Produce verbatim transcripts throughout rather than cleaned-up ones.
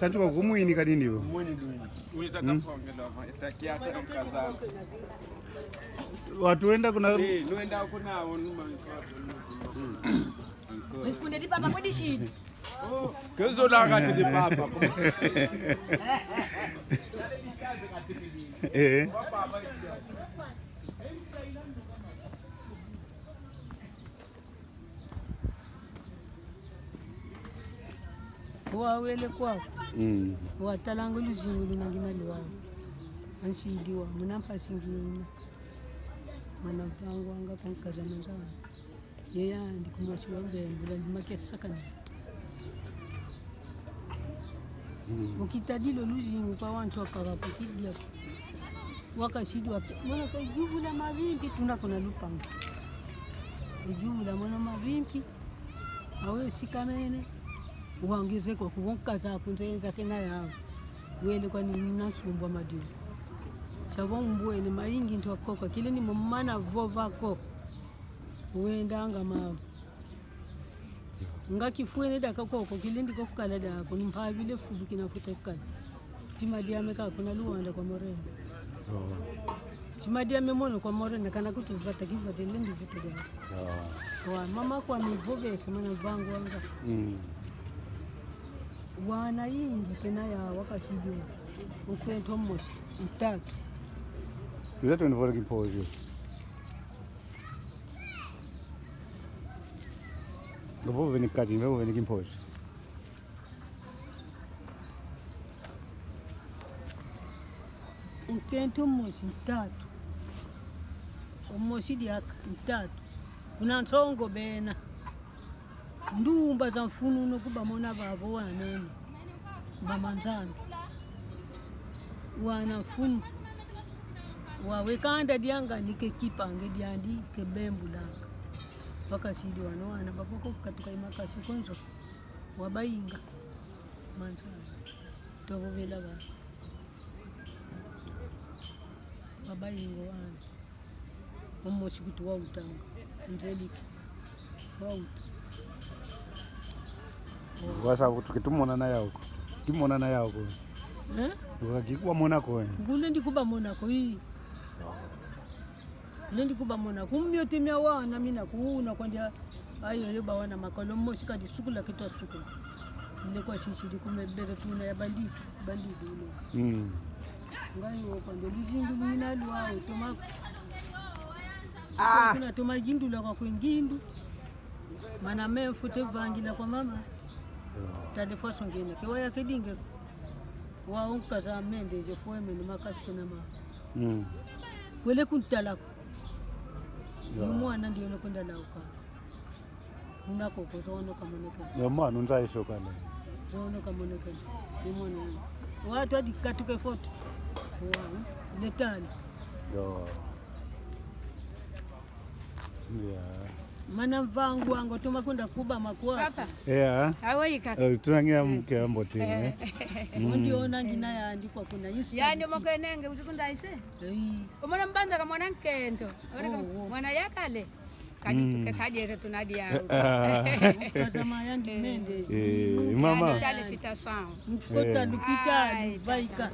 Kanti kwa kumwini kadi ndiwo. Wiza kafongela, etakia tena mkaza. Watu wenda kuna. Eh, nwenda kuna, onuma. Kuna di papa kwa di shidi. Kezo na kati di papa. Eh. Wawele kwaku. Mm. Watalanga luzingu luna ngina lwawu. Anshidi wa muna mpasi ngina. Mwana mpangu wanga kwa nkaza manza. Ye yandi kumosi wa mbembula, ndi makesa kana. Mm. Ukitadilo luzingu kwa wantu wakaka kukidia. Wakashidi wa, mwana ka ijuvula mavimpi, tuna kuna lupangu. Ijuvula mwana mavimpi, awe sikamene, wangeze kwa kuwonkaza kunzenza kena yawe. Wele kwa ni na nsumbwa madio. Savo mbwene mayingi nto koka, kile ni mumana vova ko. Wendanga mawe. Nga kifwene daka koko, kilendi ko kukala dako, ni mpavile fubu kina fute kukala. Chima diame ka kuna Luanda kwa Moreno. Oh. Chima diame mono kwa Moreno, kana kutu vata kivata, lendi vita dako. Oh. Wa, mama kwa mivovese, mwana vangu wanga. Mm. Wana ingi kena ya wakashidi. Ukwento mosi, itatu. Itatu ni vora kimpojo. Vo veni kati, vo veni kimpojo. Nkento mosi ntatu. Omosi diaka ntatu. Kuna nsongo bena. Ndumba za mfunu no kubamona vavo wanene. Mama Nzambi. Wana mfunu. Wawe kanda dianga ni ke kipange diandi ke bembulanga. Wakashidi wano wana bapoko kukatuka imakasi konzo. Wabayinga. Mama Nzambi. Tobovela ba. Wabayinga wana. Omosi kuti wautanga. Nzeliki. Wauta. Wasa kuti kitumona na yauko. Kimona na yauko. Eh? Wakaki kubamonako, eh. Kulendi kubamonako, ii. Kulendi kubamonako. Kumiote mia wana mina kuuna kwandia. Ayo yo bawana makolo mosi kadi sukula kitwa sukula. Ile kwa sisidi kumebere tuna ya bandidu, bandidu ile. Mm. Ngai wo kwande luzingu lwina lwau, toma. Ah. Kuna toma gindu la kwa kwe ngindu. Mana me mfute vangila kwa mama. Yeah. Tade fwa songena. Ke waya ke dinge. Wa unkaza mende je fwe mene makasi kuna ma. Mm. Wele kuntalako. Yeah. Yu mwana ndiona kunda lauka. Una koko zono kamoneke. Ya mwana unza iso kane. Zono kamoneke. Ni mwana. Watu adi katuke foto. Wa, letani. Yo. Ya. Mana mvangu wangu tuma kunda kuba makwa. Papa. Ya. Awa ikaka. Eh, tunangia mke ambote, eh. Eh. Mm. Mundi ona ngina yandi kwa kuna isi. Yandi moko enenge usikunda ise. Eh. Omona mbanda ka mwana nkento. Ore ka mwana yakale. Kadi tukesadi ete tunadi yao. Kazama yandi mende. Eh, mama. Yandi tali sita sao. Kota lupitalu, vaika.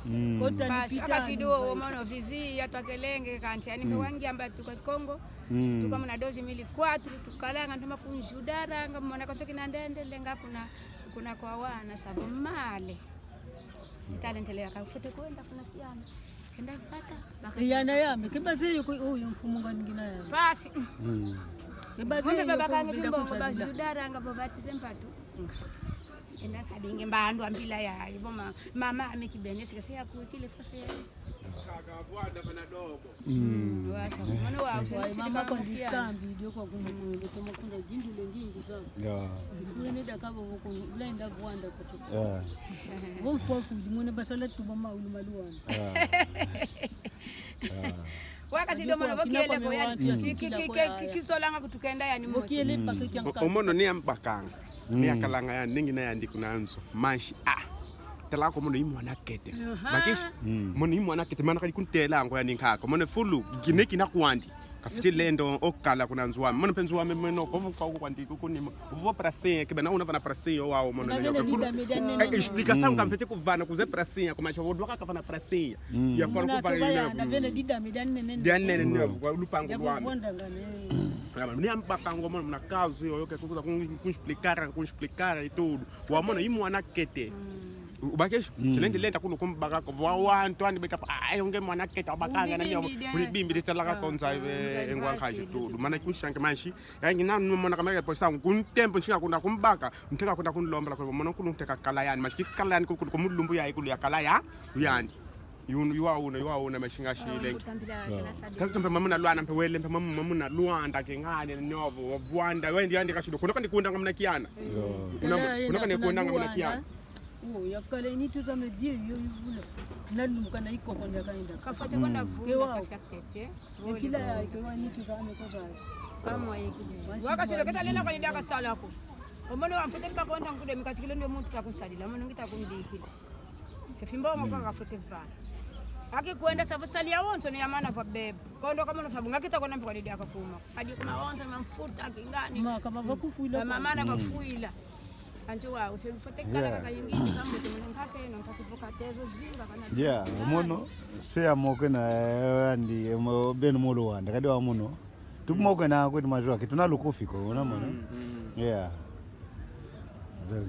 Mm. Kota lupitalu, vaika. Basi, akasidu wo mono vizi ya twakelenge kanti. Yani pe wangi amba tuka Kongo. Mm. Tuka muna dois mil e quatro, tukalanga ntuma kunjudaranga, mona kotoki na ndende, lenga kuna, kuna kwa wana, savo male. Itale ntele ya kafute kwenda kuna kiana. Kenda fata. Baka yana yame, kibaze yuko, oh, yo mfumu nga ningina yame. Pasi. Mm. Kibaze yuko, baka kange fimbo, baba kuzabila. Judara nga baba tise mpatu. Enda sadinge mba andu ambila ya, ibo ma, mama ame kibene, sika siya kuikile fose. Kaka bwanda bana dobo. Mm. Wasa, mwana wa, wa, mama kwa ndikambi, dio kwa kumwe, toma kuna gindu le ngingu za. Ya. Kwene da kabo ko, lenda bwanda kutu. Ya. Wo mfofu, mwene basala tuba maulu maluwana. Ya. Wakasi do mono bokiele ko yani. Ki, ki, ki, ki, ki, kisolanga kutukenda yani mosi. Omono ni ambakanga. Ni akalanga yani, ningi na yandi kuna nzo. Mansi, ah. Tala ko mono i mwana kete. Aha. Bakisi, mono i mwana kete, mana kali kuntela ngo yani nkaka. Mono fulu, gineki na kwandi. Kafwete lenda okala kuna nzo ame. Mono mpe nzo ame mono, kovu kwa uko kwandi kukunima. Uvo prasinha, kibena una vana prasinha wau mono. Explicação kamfwete kuvana kuze prasinha, kuma chovo dwaka kavana prasinha. Ya fora kuvana ina. Dia nene ne kwa lupango lwame. Ni ambaka ngo mono muna kazu yoyo ke kukuza kunexplicar, kunexplicar e tudo. Wa mono i mwana kete. Ubakesha, kilende lenda kuno kumbaka ko, vwa wantu andi beka, ai, unge mwana kete, ubakanga na nyo, kuli bimbi de talaka konza ive, engwa nkaji tudu. Mana kunshange manshi, yangi na nwa mwana kamere posa, kuntempo nshinga kunda kumbaka, nteka kunda kunlombela, kwa mono kulu nteka kala yani, maski kala yani kulu, kulu, kumulumbu ya ikulu ya kala ya, yani. Yun-, yuwa una, yuwa una, mashinga shile. Kaka mpe mamuna Luanda, mpe wele, mpe mamu-, mamuna Luanda, kingani, nyovo, vwanda, wendi yandi kashido. Kuno kandi kundanga muna kiana. Kuno kandi kundanga muna kiana. Oh, ya kala ini tuza me die, yo, yo, vula. Nalumuka na iko konda kainda. Kafwete konda vula, kafia kete. Ya kila ya, ike wa ini tuza me koza. Pamo ikide. Wakasile keta lela kwa nidi akasala ko. Omono amfwete mba konda nkude mikachikile ndio muntu kakunsalila, omono ngita kumbikila. Se fimbongo kaka kafwete vana. Aki kwenda sa vusali ya wonso ni ya mana vwa bebe. Kondo kamono sabu ngakita kona mpe kwa didi akakuma. Adi kuma wonso ni mamfuta kingani. Ma kama vakufuila. Mama mana vafuila. Anjo wa use fwete kala kaka yingi sambo tumene nkake no nkasi fuka tezo zinga kana. Yeah, mono se ya moke na, eh, andi, eh, mo-, beno molo wanda kadi wa mono. Tumoke na kweti mazwaki, tuna lukufi ko, unamona? Yeah.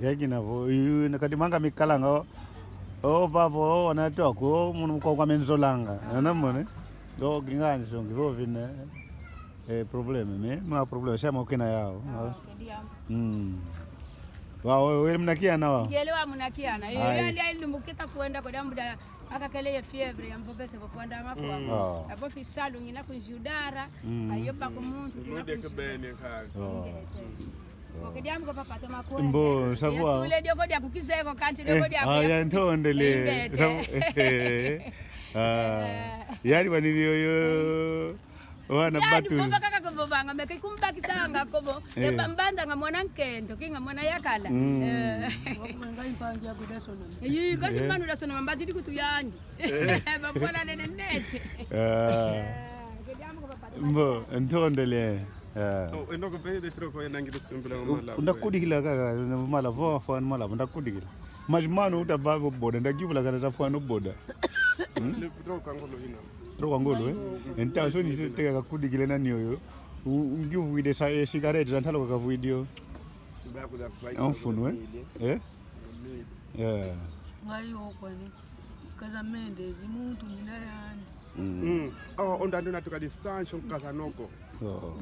Kekina vo, yu, na kati manga mikalanga, o, o, vavo, o, wana toko, o, munu kwa kwa menzolanga, unamona? O, kingani songi, vo vine, eh, problème, me, ma problème, sha mokena yao. Mm. Wa, we, we, mnakiana wa? Ngele wa mnakiana, eh, yandi ailumbu kita kwenda kwa dambu da, akakele ye fièvre ya mvovese vofwanda makwa. Abo fisalu ngina kunjudara, ayo pa ku muntu tina kunjudara. Ingete. Koke diamu ko papata makwenda. Mbo, sabu wa. Tule dioko dia kukizeko kanti dioko dia. Aya ntondele. Ingete. Sabu, eh, eh. Ah. Yali wanini yoyo. Wana batu. Kobo kaka kobo banga, meke kumbakisanga kobo. Eh. Eba mbanza nga mwana nkento, kinga mwana yakala. Mm. Eh. Wakumanga impangi ya kudasona. Yi, kasi manu dasona mambati di kutu yandi. Eh. Bafwana nene nete. Ah. Eh, kediamu kwa papa. Mbo, ntondele. Ah. Oh, endo ko pede troko ya nangile sumbila mala. Ndakudikila kaka, mala, vo fwana mala, ndakudikila. Mas mano uta babo boda, ndakivula kana za fwana boda. Hmm? Troko angolo hina. Troko angolo, eh? Enta so ni teka kakudikile na nioyo. U-, ungi uvuide sa, eh, cigarette za ntalo kakavuidio. Mfunu, eh? Eh? Yeah. Ngai okwani. Kazamende, zi muntu mina yani. Mm. Oh, onda ndo natuka di sancho nkaza noko. Oh.